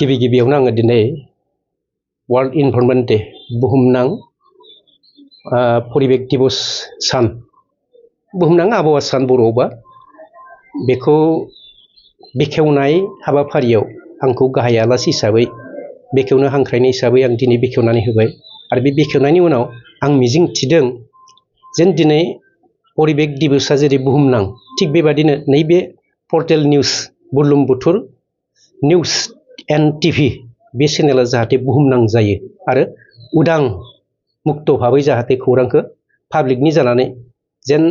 गिबियावनो आङो दिनै वर्ल्ड इनभाइरनमेन्ट डे बुहुमनां परिबेक दिवस सान बुहुमनां आबहावा सान बर'आवबा बेखौ बेखेवनाय हाबाफारियाव आंखौ गाहाय आलासि हिसाबै बेखेवनो हांख्रायनाय हिसाबै आं दिनै बेखेवनानै होबाय आरो बे बेखेवनायनि उनाव आं मिजिं थिदों जेन दिनै परिबेक दिवसआ जेरै बुहुमनां थिग बेबादिनो नैबे पर्टेल निउस बुरलुंबुथुर निउस एन्ड टिभि बे चेनेला जाहाथे बुहुमनां जायो आरो उदां मुक्त भाबै जाहाथे खौरांखौ पाब्लिकनि जानानै जेन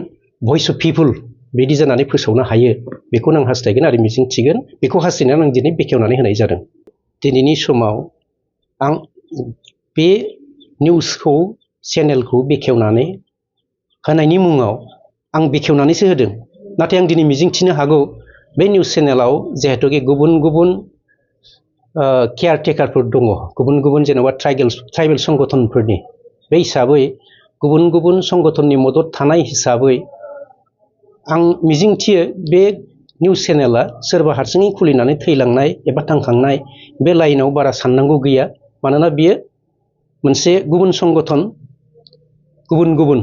भइस अफ पिपुल बिदि जानानै फोसावनो हायो बेखौनो आं हास्थायगोन आरो मिजिं थिगोन बेखौ हास्थायनानै आं दिनै बेखेवनानै होनाय जादों। दिनैनि समाव आं बे निउसखौ चेनेलखौ बेखेवनानै होनायनि मुङाव आं बेखेवनानैसो होदों नाथाय आं दिनै मिजिंथिनो हागौ बे निउस चेनेलाव जिहेतुके गुबुन गुबुन केयारटेकारफोर दङ गुबुन गुबुन जेनेबा ट्राइबेल संगठनफोरनि बे हिसाबै गुबुन गुबुन संगठननि मदद थानाय हिसाबै आं मिजिंथियो बे निउस चेनेला सोरबा हारसिङै खुलिनानै थैलांनाय एबा थांखांनाय बे लाइनाव बारा साननांगौ गैया मानोना बियो मोनसे गुबुन संगठन गुबुन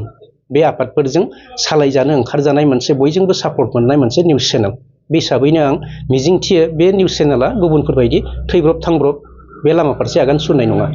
बे आफादफोरजों सालायजानो ओंखारजानाय मोनसे बयजोंबो सापर्ट मोननाय मोनसे निउस चेनेल बे हिसाबैनो आं मिजिंथियो बे निउस चेनेला गुबुनफोरबायदि थैब्रब थांब्रब बे लामा फारसे आगान सुरनाय नङा।